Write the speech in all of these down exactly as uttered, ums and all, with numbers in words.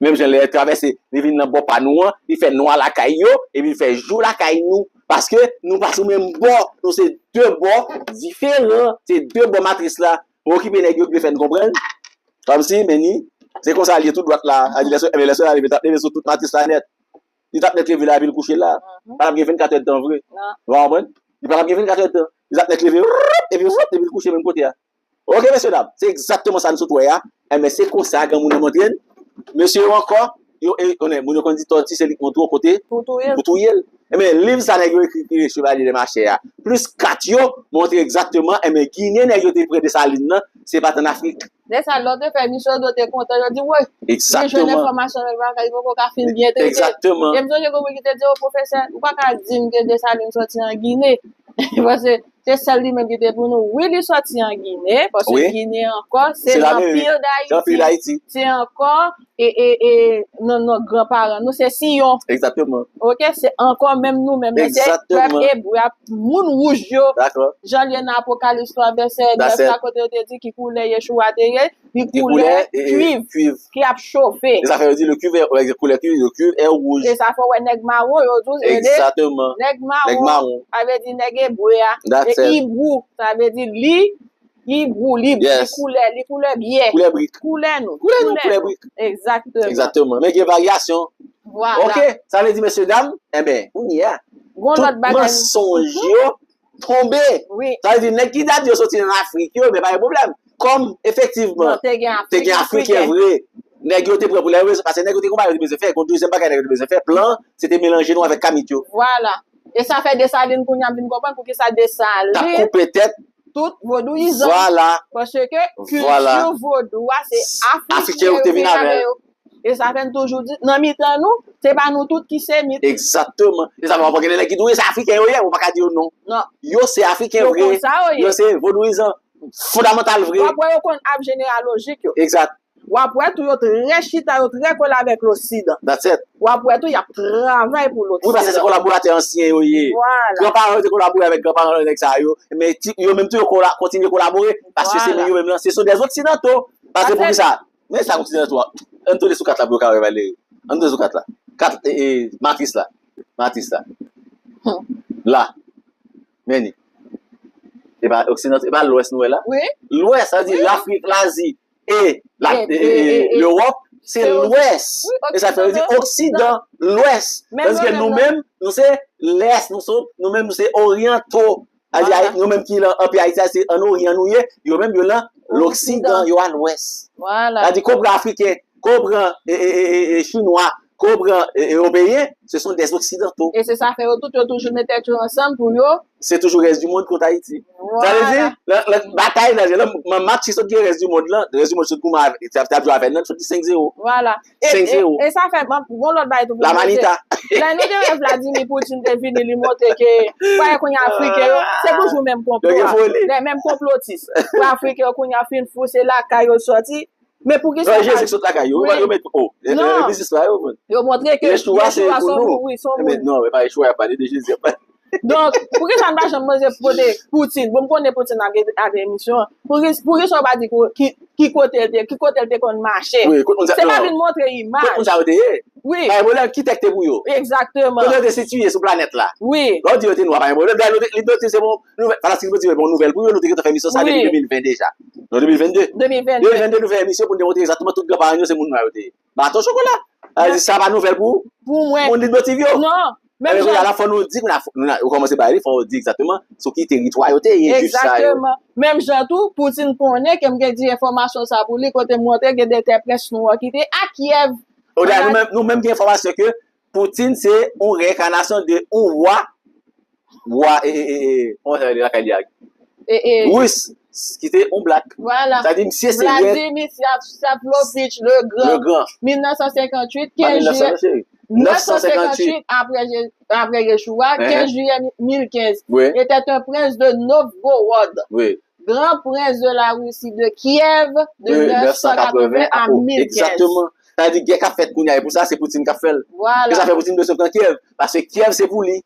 Menm jan lè l travèse, li vin nan bò pa nou an, li fè nwa lakay yo, epi li fè jou lakay nou. Paske nou pa sou menm bò, nou se de bò diferan, se de bò matris la. Mwen okipe nèg yo ki vle fè n konprann. Kòmsi, men ni, se konsa l ye tou dwat la. A di lè so-, men lè solèy a leve, l t ap leve sou tout matris la nèt. Li t ap nèt leve la, epi l kouche la. Pa t ap gen vennkat èdtan vre. Ou konprann? Li pa t ap gen vennkat èdtan. Li t ap nèt leve, epi, epi l kouche menm kote a. Oke, mesye dam, se egzakteman sa n sot wè a. Enben, se konsa granmoun nan montre n. Mesye yo ankò, yo, e, konnen, moun yo konn di tòti se li k montre w kote pou touye l. Enben, liv sa nèg yo ekri ki rele Chevalier des Machets a, plis kat yo, montre egzakteman, enben, Ginen nèg yo te pran Desalin nan, se pa t ann Afrik. Desalin, lè w te fè misyon, yo te kontan, yo di, woy, li jwenn enfòmasyon nan bagay, li poko ka fin byen trete. Egzakteman. E m sonje gen moun ki te di, o, pwofesè, ou pa ka di m ke Desalin sòti an Ginen. Paske se sèl li menm ki te pou nou. Wi, li sòti an Ginen, paske Ginen ankò, se Lanpil Dayiti. Se ankò, e, e, e, non, non, granparan nou, se Siyon. Egzakteman. Oke, se ankò menm nou menm. Se pèp ebre a, moun wouj yo. Jan l ye nan Apokalips twa vèsè nèf la, kote yo te di ki koulè Yeshua te ye, li koulè kuiv ki ap chofe. E sa fè yo di le cuivre, ouais, couleur cuivre, le cuivre est rouge. E sa fè w wè nèg mawon, yo tou rele nèg mawon. Sa vle di nèg ebre a. E ibrou, sa vle di li, ibrou, li, li koulè, li koulè byè. Koulè brik. Koulè nou. Koulè nou, koulè brik. Egzakteman. Egzakteman. Men gen varyasyon. Vwala. Oke, sa vle di, mesye dam, enben, kounye a, tout mansonj yo tonbe. Sa vle di, nèg ki ta di yo soti nan Afrik yo, men pa gen pwoblèm. Kòm, efektivman, te gen Afriken vre. Nèg yo te pran pou lè yo bezwen, paske nèg yo te gon bagay yo te bezwen fè, gon dezyèm bagay nèg yo te bezwen fè, plan, se te melanje nou avèk Kamit yo. Vwala. E sa fè Desalin kounye a m vin konprann poukisa Desalin t ap koupe tèt tout vodouyizan. Vwala. Paske kilti vodou a, se Afriken yo te vin avè yo. E sa fè n toujou di, nan mitan nou, se pa nou tout ki semit. Egzakteman. E sa fè w ap gen de nèg ki di, wi, se Afriken yo ye, ou pa ka di yo non. Non. Yo se Afriken vre. Yo se vodouyizan fondamantal vre. W ap wè yo konn ab jeneralojik yo. Egzak. W ap wè tou yo trè chita, yo trè kole avèk Loksidan. W ap wè tou y ap travay pou Loksidan. Wi, paske se kolaboratè ansyen yo ye. Vwala. Granparan yo te kolabore avèk granparan nèg sa yo. Men ti, yo menm tou yo kola-, kontinye kolabore, paske se yo menm lan, se sont des occidentaux. Paske poukisa? Men sa Oksidan tou. Ann tounen sou kat la pou yo ka wè, Valérie. Ann tounen sou kat la. Kat, e, e, matris la. Matris la. La. Men ni. E pa Oksidan, e pa Lwès nou wè la? Wi. Lwès, sa vle di Lafrik, Lazi, e, la, e, e, e, Lewòp, se Lwès. E sa fè yo di Oksidan, Lwès. Tandis ke nou menm, nou se Lès, nou se, nou menm, nou se Oryanto. Sa vle di, nou menm ki lan, anpi Ayiti a, se an Oryan nou ye, yo menm, yo lan Loksidan, yo a Lwès. Sa vle di, konprann Afriken, konprann, e, e, e, e, e, Chinwa, konprann, e, Ewopeyen, ce sont des Occidentaux. E se sa fè yo tout, yo toujou met tèt yo ansanm pou yo. Se toujou rès di mond kont Ayiti. Sa vle di, lan, lan, batay la, lan, man, match ki sot gen rès di mond lan, rès di mond sot goumen avè, t ap, t ap jwe avè n nan, sot di senk zewo. Vwala. E, senk zewo. E, e sa fè, bon, bon lòt bagay tou pou nou poze. Lè nou te wè Vladimir Putin te vini, li montre ke, wè kounye a Afriken yo, se toujou menm konplo a. Lè menm konplotis. Pou Afriken yo kounye a fin fou, se lakay yo sòti. Men poukisa Jezi sot lakay yo, yo met, o, e, e, biznis la, yo, yo montre ke Yeshua se pou nou. Wi, se yon moun. Non, e pa Yeshua y ap pale de, Jezi y ap pale. Donk, poukisa n pa janm poze pote Putin? Bon, m konnen Putin ap gen, ap gen emisyon an. Poukisa, poukisa w pa di ki, ki kote l te, ki kote l te konn mache? Wi, kot moun sa, se pa vin montre imaj. Kot moun sa yo te ye? Wi. Pa gen pwoblèm, ki tè k te pou yo? Egzakteman. Kote yo te sitiye sou planèt la? Wi. Lè w di yo te nwa, pa gen pwoblèm. Dayè, nou te, Leadblock T V se bon nouvèl, Fanatik Leadblock T V bon nouvèl pou yo, nou te gentan fè emisyon sa depi de mil ven deja. Non, de mil vennde. De mil vennde. De mil vennde, nou fè emisyon pou n te montre egzakteman tout granparan yo se moun nwa yo te ye. Baton chokola. Sa vle di sa pa nouvèl pou, pou mwen, moun Leadblock T V yo. Non. Menm jan. Kounye a la, fò nou di, kounye a, fò, nou, ou kòmanse bay li, fò w di egzakteman sou ki teritwa yo te ye, jif sa yo. Egzakteman. Menm jan tou, Putin konnen ke m gen di enfòmasyon sa pou li, kote m montre gen de tè prens nou an ki te a Kyèv. Dayè, nou menm, nou menm gen enfòmasyon ke Putin se yon reenkanasyon de yon wa, wa, e, e, e, e, kòman sa rele lakay li a? E, e, Ris, ki te yon blak. Vwala. Sa di, misye se Vladimir Slavlovich le Grand. Le Grand. Mil nèf san senkantuit, kenz jiyè, nèf san senkantuit, apre Je-, apre Yeshua, kenz jiyè mil kenz. Wi. Était un prince de Novgorod. Wi. Grand prince de la Russie de Kiev de nèf san katreven a mil kenz. Egzakteman. Sa vle di gè k ap fèt kounye a, e pou sa, se Putin k ap fè l. Vwala. E sa fè Putin bezwen pran Kiev. Paske Kiev se pou li.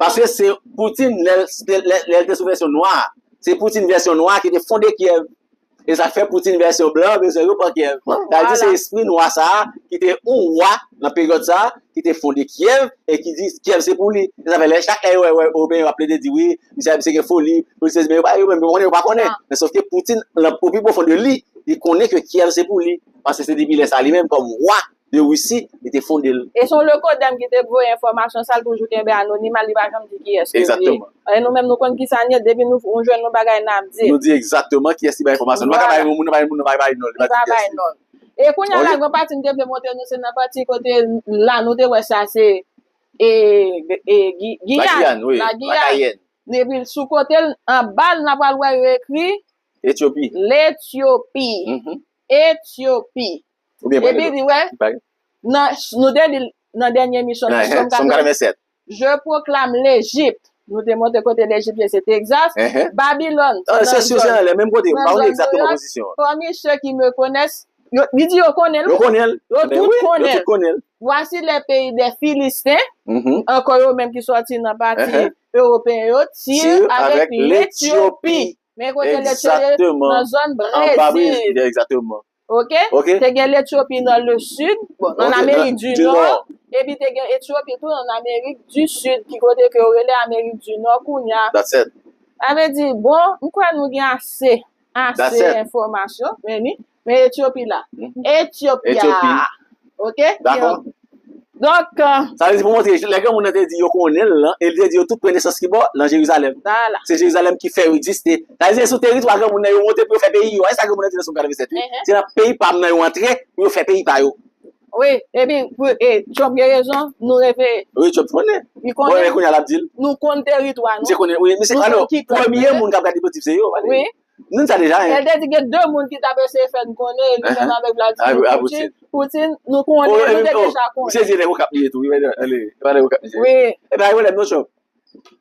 Paske se Putin, lè, lè, lè, lè l te sou vèsyon nwa, se Putin vèsyon nwa ki te fonde Kiev. E sa k fè Poutine vèsyon blan bezwen yo pran Kyèv. Sa vle di se espri nwa sa a ki te yon wa nan peryòd sa a, ki te fonde Kyèv e ki di Kyèv se pou li. E sa fè lè chak lè yo wè wè Ewopeyen yo ap plede di wi, misye misye gen foli, misye men yo pa yo menm yo konnen yo pa konnen. Men sòf ke Poutine nan o pi pwofon de li, li konnen ke Kyèv se pou li. Paske se depi lè sa a li menm kòm wa de Risi, li te fonde l. E se yon lekodèm ki te voye enfòmasyon sa, l toujou kenbe anonimal, li pa janm di kiyès ke li ye. Egzakteman. E nou menm nou konn kisa n ye, depi nou, nou jwenn yon bagay n ap di. Nou di egzakteman kiyès ki bay enfòmasyon. Nou pa ka bay yon moun, nou pa bay moun, nou pa bay non, li pa di kiyès li. E kounye a la, gran pati m te vle montre nou, se nan pati kote la, nou te wè sa, se e, e, Gi- Giyàn. Lagiyàn, wi, Lagiyàn. Lakayèn. Epi sou kote l, anba l, n ap pral wè yo ekri Etyopi. Letyopi. Mhm. Etyopi. Ou byen pale. Epi li wè, nan, nou te li nan dènye emisyon, nan Sòm katreven, Sòm katreven sèt. Je proclame l'Égypte. Nou te montre kote Lejip ye, se Texas. Ehe. Babilòn, se nan zòn, se nan zòn Nouyòk. Menm kote, m pa konnen egzakteman pozisyon an. Parmi ceux qui me connaissent, yo, li di yo konnen l. Yo konnen l. Yo tout konnen l. Voici les pays des Philistins, mhm, ankò yo menm ki sòti nan pati ewopeyen yo, Tir avèk Letyopi. Men kote Letyopi ye, nan zòn Brezil. Egzakteman. Oke? Oke. Te gen Letyopi nan le sid, bon, an Amerik di Nò, epi te gen Etyopi tou an Amerik di Sid, ki kote ke yo rele Amerik di Nò kounye a. That's it. Sa vle di, bon, m kwè nou gen ase, ase enfòmasyon, men ni, men Etyopi la. Mhm. Etyopi a. Etyopi. Oke? Dakò. Donk, euh, sa vle di pou montre, lè granmoun nan te di yo konnen l lan, e li te di yo tout pran nesans ki bò, nan Jerizalèm. Vwala. Se Jerizalèm ki fè yo egziste. Sa vle di se sou teritwa granmoun nan yo monte pou yo fè peyi yo. E sa granmoun nan di nan Sòm katreven sèt, wi. Ehe. Se nan peyi pa m nan yo antre pou yo fè peyi pa yo. Wi, epi, pou, e, Trump gen rezon, nou reve. Wi, Trump konnen. Li konnen. Bon, men kounye a l ap di l. Nou konn teritwa nou. Misye konnen, wi, misye, alò, premye moun k ap gade Poutine se yo, pale. Wi. Nou di sa deja, hein. Lè l te di gen de moun ki t ap eseye fè n konnen, e li menm avèk Vladimir Poutine. Poutine, nou konnen, nou te deja konnen. Misye di nèg Okap li ye tou, wi, ale, pa nèg Okap misye. Wi. E pa gen pwoblèm non, Trump.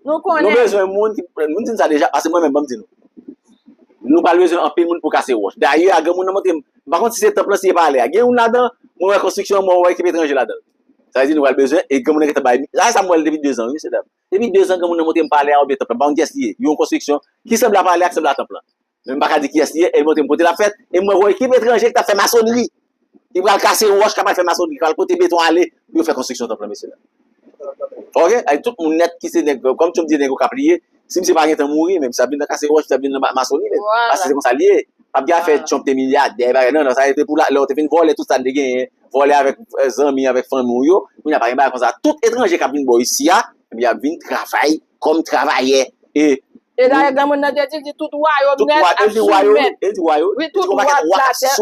Nou konnen. Nou bezwen moun ki, nou di n sa deja, paske mwen menm, ban m di nou. Nou pral bezwen anpil moun pou kase wòch. Dayè, a gen moun nan montre m, m pa konn si se tanp lan, si se palè a. Gen youn ladan, mwen wè konstriksyon an, mwen wè ekip etranje ladan l. Sa vle di nou pral bezwen, e gen moun nan gentan bay, sa, sa m wè l depi dezan, wi, mesye dam. Depi dezan, gen moun nan montre m palè a oubyen tanp lan. M pa konn kiyès li ye. Yon konstriksyon ki sanble a palè a, ki sanble a tanp lan. Men m pa ka di kiyès li ye, e l montre m kote l ap fèt, e m wè yon ekip etranje ki t ap fè masonri. Li pral kase wòch, k ap al fè masonri, ki pral pote beton ale, pou yo fè konstriksyon tanp lan, mesye dam. Oke? Ay, tout moun nèt ki se nèg, kòm Trump di nèg Okap li ye, si misye pa gentan mouri, men misye ap vin nan kase wòch, misye ap vin nan ma-, masonri, men. Vwala. Paske se konsa li ye. P ap gen afè Trump te milyadè, bagay, non, non, sa se te pou la, lè w te fin vòlè tout sa n te genyen, vòlè avèk, euh, zanmi, avèk fanmi w yo, kounye a pa gen bagay konsa. Tout etranje k ap vin bò isi a, ebyen, y ap vin travay kòm travayè. E E dayè, granmoun nan te di, di tout wayòm nèt ap soumèt. E di wayòm, wi, tout wa de latè ap,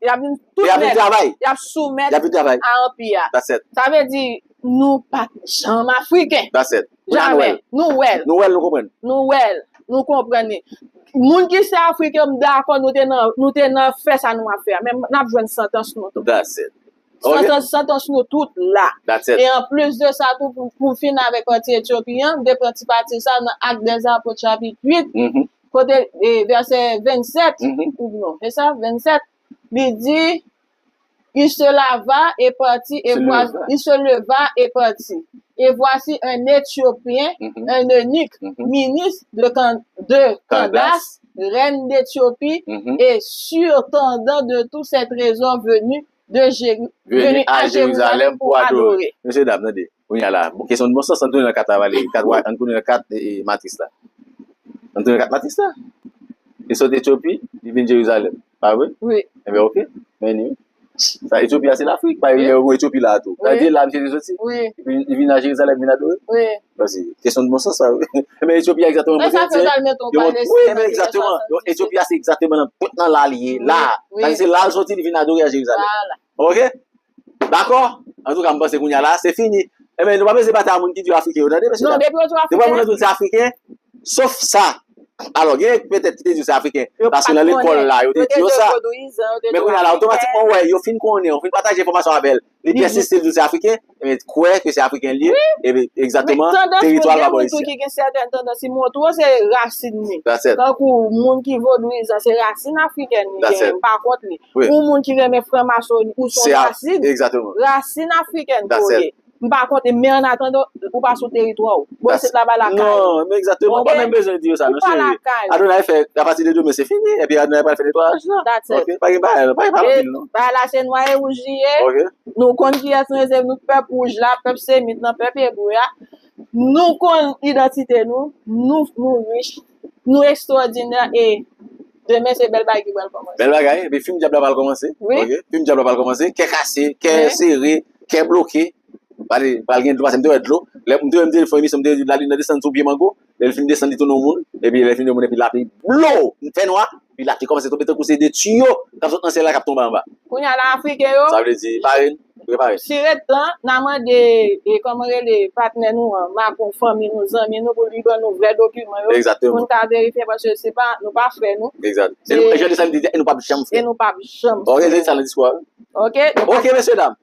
y ap vin tout nèt, y ap soumèt a anpi a. Sa vle di, nou pa t janm Afriken. Jamè. Nou wè l. Nou wè l, nou konprann. Nou wè l, nou konprann li. Moun ki se Afriken, m dakò, nou te nan, nou te nan fè sa nou ap fè a. Men n ap jwenn santans nou tou. Santans, santans nou tout la. E anplis de sa tou, pou, pou fin avèk pati Etyopi an, m te pran ti pati sa nan Actes des Apôtres chapit uit, kote, e, vèsè vennsèt, ou non, se sa, vennsèt, li di, il se leva et partit, et voi-, il se leva et partit. Et voici un Éthiopien, un eunuque, ministre de Can-, de Candace, reine d'Éthiopie, et surintendant de tous ses trésors, venu de Jéru-, venu à Jérusalem pour adorer. Mesye dam, tande. Kounye a la, bon, kesyon de bon sans, ann tounen nan kat la, Valérie. Kat, ann tounen nan kat, e, e, matris la. Ann tounen nan kat matris la. Li sot Etyopi, li vin Jerizalèm. Pa vre? Wi. Enben, oke. Men li, sa, Etyopi a, se Lafrik. Pa gen yon Etyopi la tou. Sa vle di la, misye te soti. Wi. Li vin, li vin a Jerizalèm, vin adore. Wi. Paske kesyon de bon sans, sa, wi. Enben, Etyopi a egzakteman. Wi, men egzakteman. Etyopi a, se egzakteman nan pwent nan la li ye, la. Wi. Sa vle di se la l soti, li vin adore a Jerizalèm. Vwala. Oke? Dakò? Antouka, m panse kounye a la, se fini. Enben, nou pa bezwen batay a moun ki di yo Afriken yo, tande, mesye dam. Non, depi yo di w Afriken. Depi moun nan di w se Afriken, sof sa. Alò, gen petèt ki te di w se Afriken. Paske nan lekòl la, yo te di yo sa. Men kounye a la, otomatikman, w wè, yo fin konnen, yo fin pataje enfòmasyon avè l. Li pèsiste, li di w se Afriken, enben, kwè ke se Afriken li ye, enben, egzakteman, teritwa l pa bò isi a. Gen moun tou ki gen sèten tandans, li montre w se rasin li. Tankou moun ki vodouyizan, se rasin afriken li genyen, pa kont li. Wi. Ou moun ki renmen franmasoni, ou se yon rasin, rasin afrikèn ke w ye. M pa konte, men an atandan, ou pa sou teritwa w. Bon, se la ba lakay. Non, men egzakteman, ou pa menm bezwen di yo sa, non, cheri. Adonay fè, apati de demen, se fini, epi Adonay pral fè netwayaj la. Ok, pa gen bagay, pa gen pale anpil, non. Bagay la, se nwa e wouj li ye. Ok. Nou konn kiyès nou ye, se nou pèp wouj la, pèp semit lan, pèp ebre a. Nou konn idantite nou, nou, nou rich, nou ekstwòdinè, e demen se bèl bagay ki pral kòmanse. Bèl bagay, epi fim dyab la pral kòmanse. Wi. Ok, fim dyab la pral kòmanse. Kè kase, kè sere, kè bloke. Pral, pral gen dlo, paske m te wè dlo. Lè m te wè, m te fè emisyon, m te di lalin nan desann sou pye mango. Lè l fin desann, li tounen yon moun. Epi lè l fin yon moun, epi lapli, blo! Fè nwa. Epi lapli kòmanse tonbe tankou se de tiyo k ap sot nan syèl la k ap tonbe anba. Kounye a la, Afriken yo, sa vle di, pare n, prepare n. Si ret tan, n a mande, e, kòman rele, patnè nou an, Macron, fanmi nou, zanmi nou, pou li ban nou vrè dokiman yo. Egzakteman. Pou n ka verifye, paske se pa, nou pa frè nou. Egzak. E nou, e jan de sa m di, e nou p ap janm frè. E nou p ap janm frè. Ok, se sa nan diskou a. Ok? Ok, mesye dam.